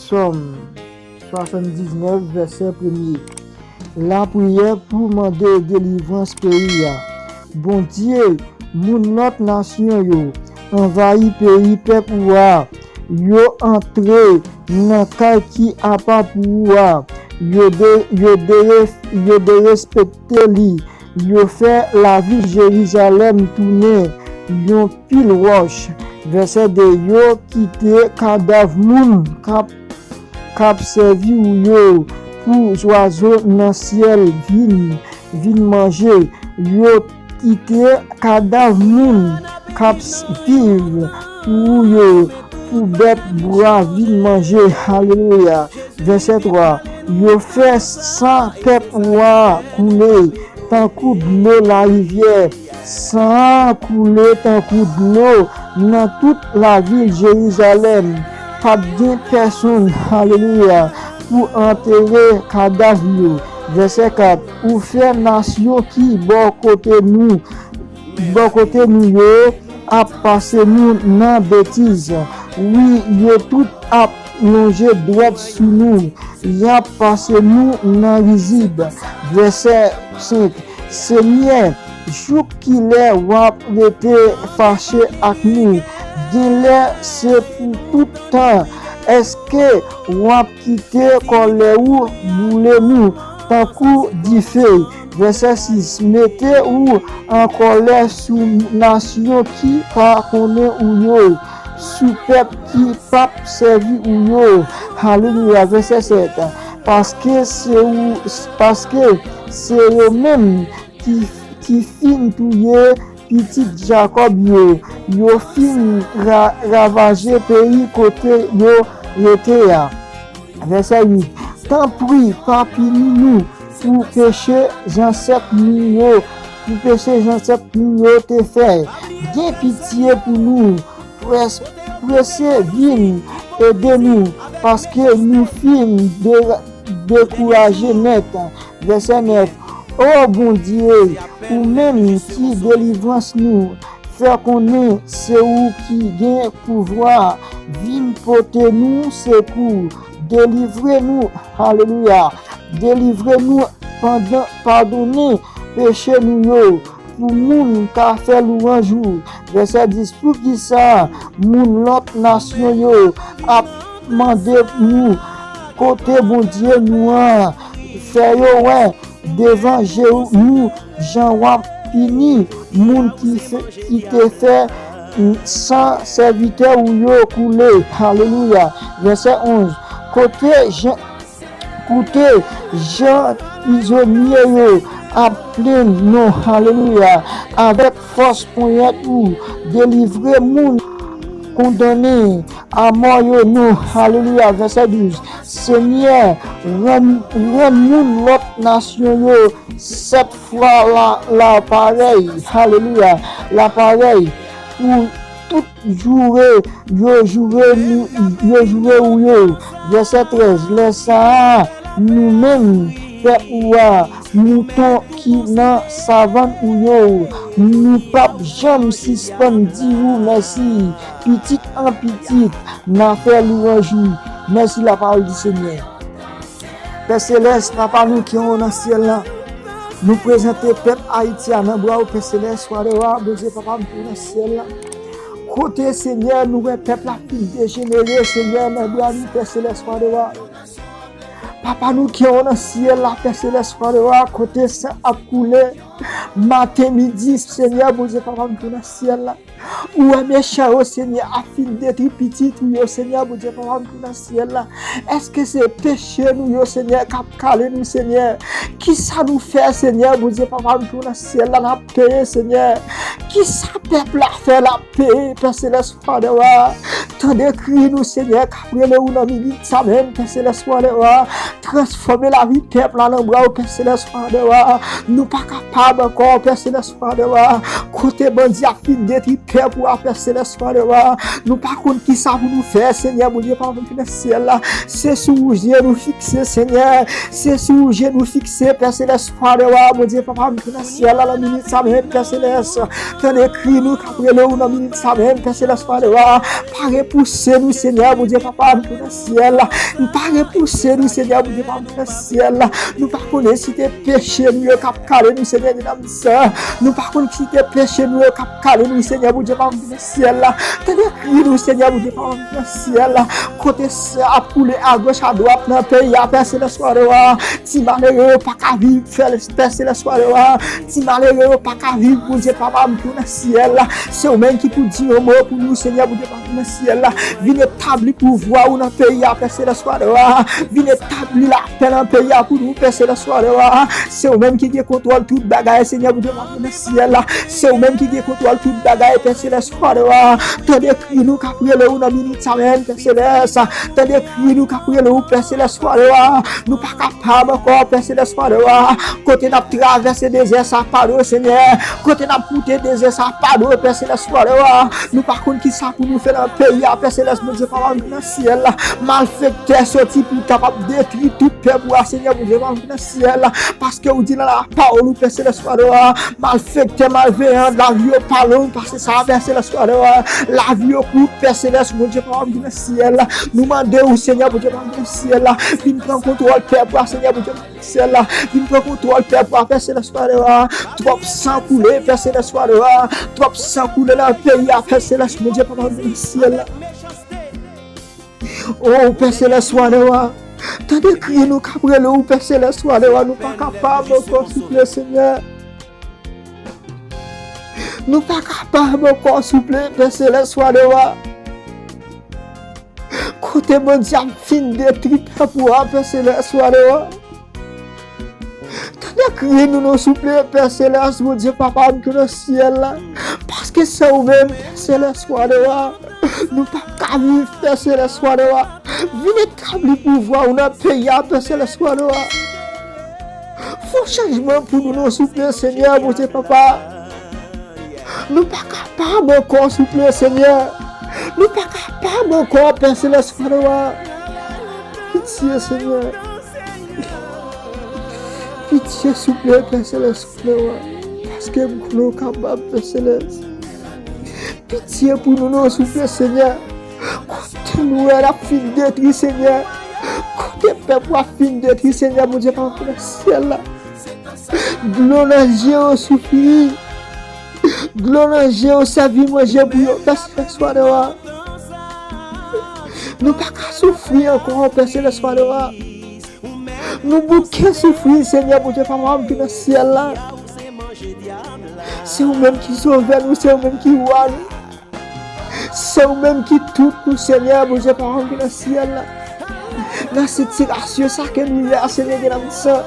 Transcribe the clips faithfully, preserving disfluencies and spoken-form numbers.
Sòm swasanndiznèf, vèsè premye. Lapriyè pou mande delivrans peyi a. Bondye, moun lòt nasyon yo anvayi peyi pèp ou a. Yo antre nan kay ki apa pou ou a. Yo de, yo dere, yo derespekte li. Yo fè lavil Jerizalèm tounen yon pil wòch. Vèsè de. Yo kite kadav moun k ap k ap sèvi ou yo pou zwazo nan syèl vin, vin manje. Yo kite kadav moun k ap s- viv pou ou yo, pou bèt bwa vin manje. Alelouya. Vèsè twa. Yo fè san pèp ou a koule tankou dlo larivyè. San an koule tankou dlo nan tout lavil Jerizalèm. Pa t gen pèsonn, alelouya, pou antere kadav yo. Vèsè kat. Ou fè nasyon ki bò kote nou, bò kote nou yo ap pase nou nan betiz. Wi, yo tout ap lonje dwèt sou nou. Y ap pase nou nan rizib. Vèsè senk. Senyè, jouk kilè w ap rete fache ak nou? Genlè se pou tout tan. Èske w ap kite kòlè ou boule nou tankou dife? Vèsè sis. Mete ou an kòlè sou nasyon ki pa konnen ou yo, sou pèp ki p ap sèvi ou yo. Alelouya. Vèsè sèt. Paske se ou, paske se yo menm ki, ki fin touye pitit Jakòb yo, yo fin ra, ravaje peyi kote yo rete a. Vèsè uit. Tanpri, pa pini nou pou peche zansèt nou yo, pou peche zansèt nou yo te fè. Gen pitye pou nou, près, prese vin ede nou, paske nou fin de, dekouraje nèt. Vèsè nèf. O Bondye, ou menm ki delivrans nou, fè konnen se ou ki gen pouvwa, vin pote nou sekou, delivre nou, alelouya, delivre nou, pandan, padonnen peche nou yo, pou moun ka fè lwanj ou. Vèsè dis. Poukisa moun lòt nasyon yo ap mande nou kote Bondye nou an? Fè yo wè devan je nou jan w ap pini moun ki fè, ki te fè san sèvitè ou yo koule. Alelouya. Vèsè onz. Kote jan, koute jan prizonye yo ap plenn non, alelouya, avèk fòs ponyèt ou, delivre moun kondannen a mò yo non, alelouya. Vèsè douz. Senyè, rann, rann moun lòt nasyon yo sèt fwa la, la parèy, alelouya, la parèy, pou tout joure yo joure nou, yo joure ou yo. Vèsè trèz. Lè sa a, nou menm, pèp ou a, mouton ki nan savann ou yo, nou p ap janm sispann di ou mèsi. Pitit an pitit, n a fè lwanj ou. Mèsi, la parole du Seigneur. Pè Selès, Papa nou ki anwo nan syèl la, nou prezante pèp Ayiti a nan bra w, Pè Selès, Wa dè wa, Bondye Papa m ki nan syèl la. Kote, Senyè, nou wè pèp la fin dejenere, Senyè, nan bra nou, Pè Selès, Wa dè wa. Papa nou ki anwo nan syèl la, Pè Selès, Wa dè wa, kote san ap koule, maten, midi, Senyè, Bondye Papa m ki nan syèl la. Ou wè mechan yo, Senyè, ap fin detwi pitit ou yo, Senyè, Bondye Papa m ki nan syèl la. Èske se peche nou yo, Senyè, k ap kale nou, Senyè? Kisa nou fè, Senyè, Bondye Papa m ki nan syèl la, n ap peye, Senyè? Kisa pèp la fè, l ap peye, Pè Selès, Wa dè wa? Tande kri nou, Senyè, k ap rele ou nan minit sa menm, Pè Selès, Wa dè wa. Transfòme lavi pèp la nan bra w, Pè Selès, Wa dè wa. Nou pa kapab ankò, Pè Selès, Wa dè wa. Kote bandi ap fin detwi pèp ou a, Pè Selès, Wa dè wa. Nou pa konn kisa pou nou fè, Senyè, Bondye Papa m ki nan syèl la. Se sou ou je nou fikse, Senyè. Se sou ou je nou fikse, Pè Selès, Wa dè wa, Bondye Papa m ki nan syèl la, nan minit sa menm, Pè Selès. Tande kri nou k ap rele ou nan minit sa menm, Pè Selès, Papa nou a. Pa repouse nou, Senyè, Bondye, Papa m ki nan syèl la. Pa repouse nou, Senyè, Bondye, Papa m ki nan syèl la. Nou pa konnen si te peche nou yo k ap kale nou, Senyè, nan sa. Nou pa konn si te peche nou yo k ap kale nou, Senyè, Bondye, Papa m ki nan syèl la. Tande kri nou, Senyè, Bondye, Papa m ki nan syèl la. Kote san ap koule agoch adwat nan peyi a, Pè Selès, Papa nou a. Ti malere yo pa ka viv, Pè Selès, Papa nou a. Ti malere yo pa ka viv, Bondye, Papa m ki nan syèl la. Se ou menm ki pou di yon mo pou nou, Senyè, Bondye, Papa m ki nan syèl la. Vin etabli pouvwa ou nan peyi a, Pè Selès, Papa nou a. Vin etabli lapè nan peyi a pou nou, Pè Selès, Papa nou a. Se ou menm ki gen kontwòl tout bagay, Senyè, Bondye, Papa m ki nan syèl la. Se ou menm ki gen kontwòl tout bagay, Pè Selès, Papa nou a. Tande kri nou k ap rele ou nan minit sa menm, Pè Selès. Tande kri nou k ap rele ou, Pè Selès, Papa nou a. Nou pa kapab ankò, Pè Selès, Papa nou a. Kote n ap travèse dezè sa, padon, Senyè. Kote n ap moute dezè sa, padon, Pè Selès, Papa nou a. Nou pa konn ki sa pou nou fè nan peyi a, Pè Selès, Bondye, Papa m ki nan syèl la. Malfektè soti pou kapab detwi tout pèp ou a, Senyè, Bondye, Papa m ki nan syèl la. Paske ou di nan lapawòl ou, Pè Selès, Papa nou a, malfektè, malveyan, lavi yo pa long pase sa, Pè Selès, Papa nou a. Lavi yo kout, Pè Selès, Bondye, Papa m ki nan syèl la. Nou mande ou, Senyè, Bondye, Papa m ki nan syèl la. Vin pran kontwòl pèp ou a, Senyè, Bondye, Papa m ki nan syèl la. Vin pran kontwòl pèp ou a, Pè Selès, Papa nou a. Twòp san koule, Pè Selès, Papa nou a. Twòp san koule nan peyi a, Pè Selès, Bondye, Papa m ki nan syèl la. O, Pè Selès, Papa nou a. Tande kri nou k ap rele ou, Pè Selès, Papa nou a. Nou pa kapab ankò, souple, Senyè. Nou pa kapab ankò, souple, Pè Selès, Papa nou a. Kote bandi ap fin detwi pèp ou a, Pè Selès, Papa nou a. Tande kri nou non, souple, Pè Selès, Bondye, Papa m ki nan syèl la. Paske se ou menm, Pè Selès, Papa nou a. Nou p ap ka viv, Pè Selès, Papa nou a. Vin etabli pouvwa ou nan peyi a, Pè Selès, Papa nou a. Fè chanjman pou nou non, souple, Senyè, Bondye, Papa. Nou pa kapab ankò, souple, Senyè. Nou pa kapab ankò, Pè Selès, Papa nou a. Pitye, Senyè. Pitye, souple, Pè Selès, Papa nou a. Paske m konnen w kapab, Pè Selès. Pitye pou nou non, souple, Senyè. Kote nou wè l ap fin detwi, Senyè. Kote pèp ou ap fin detwi, Senyè, Bondye, Papa m ki nan syèl la. Dlo nan je yo soufri. Dlo nan je yo sèvi manje pou yo, Pè Selès, Papa nou a. Nou pa ka soufri ankò, Pè Selès, Papa nou a. Nou bouke soufri, Senyè, Bondye, Papa m ki nan syèl la. Se ou menm ki sovè nou, se ou menm ki wa nou. Se ou menm ki tout nou, Senyè, Bondye, Papa m ki nan syèl la. Nan sitirasyon sa ke nou ye a, Senyè, gen nan sa.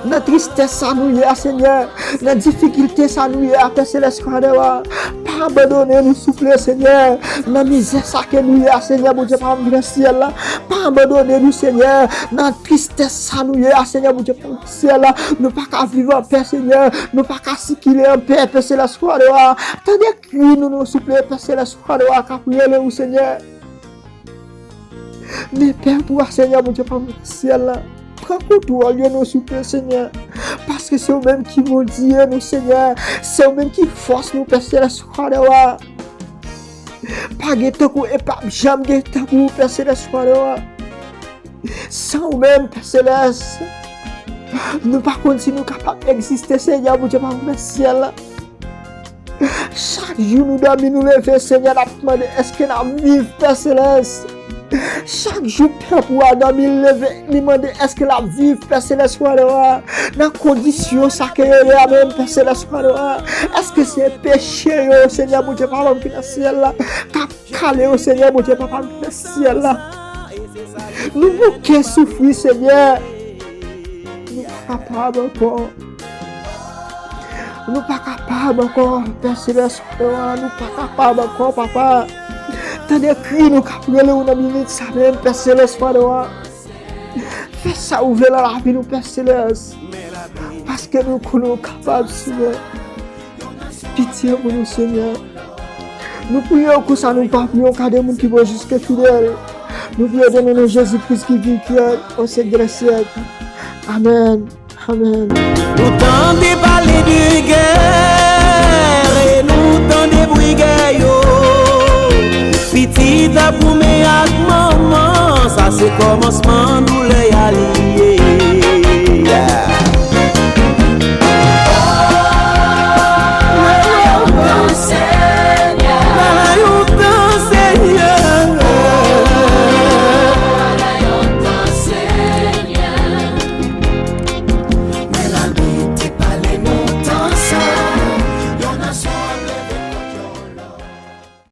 Nan tristès sa nou ye a, Senyè. Nan difikilte sa nou ye a, Pè Selès, Papa nou a. Pa abandone nou, souple, Senyè. Nan mizè sa ke nou ye a, Senyè, Bondye, Papa m ki nan syèl la. Pa abandone nou, Senyè. Nan tristès sa nou ye a, Senyè, Bondye, Papa m ki nan syèl la. Nou pa ka viv anpè, Senyè. Nou pa ka sikile anpè, Pè Selès, Papa nou a. Tande kri nou non, souple, Pè Selès, Papa nou a, k ap rele ou, Senyè. Men pèp ou a, Senyè, Bondye, Papa m nan syèl la. Pran kontwòl yo non, souple, Senyè. Paske se ou menm ki Bondye nou, Senyè. Se ou menm ki fòs nou, Pè Selès, Papa nou a. Pa gen tankou, e p ap janm gen tankou ou, Pè Selès, Papa nou a. San ou menm, Pè Selès, nou pa konn si nou kapab egziste, Senyè, Bondye, Papa m nan syèl la. Chak jou nou dòmi, nou leve, Senyè, n ap mande èske n ap viv, Pè Selès. Chak jou pèp ou a dòmi, l leve, li mande èske l ap viv, Pè Selès, Papa nou a. Nan kondisyon sa ke yo ye a menm, Pè Selès, Papa nou a. Èske se peche yo, Senyè, Bondye, Papa m ki nan syèl la, k ap kale yo, Senyè, Bondye, Papa m ki nan syèl la? Nou bouke soufri, Senyè. Nou pa kapab ankò. Nou pa kapab ankò, Pè Selès, Papa nou a, nou pa kapab ankò, Papa. Tande kri nou k ap rele ou nan minit sa menm, Pè Selès, Papa nou a. Fè sa ou vle nan lavi nou, Pè Selès. Paske nou konnen ou kapab, Senyè. Pitye pou nou, Senyè. Nou priye w konsa, nou pa priye w ka de moun ki bon, jis e fidèl. Nou priye w nan non Jezi Kris ki viv, ki règne au siècle des siècles. Amèn. Amèn. Nou tande pale de gè e nou Kòmansman doulè a li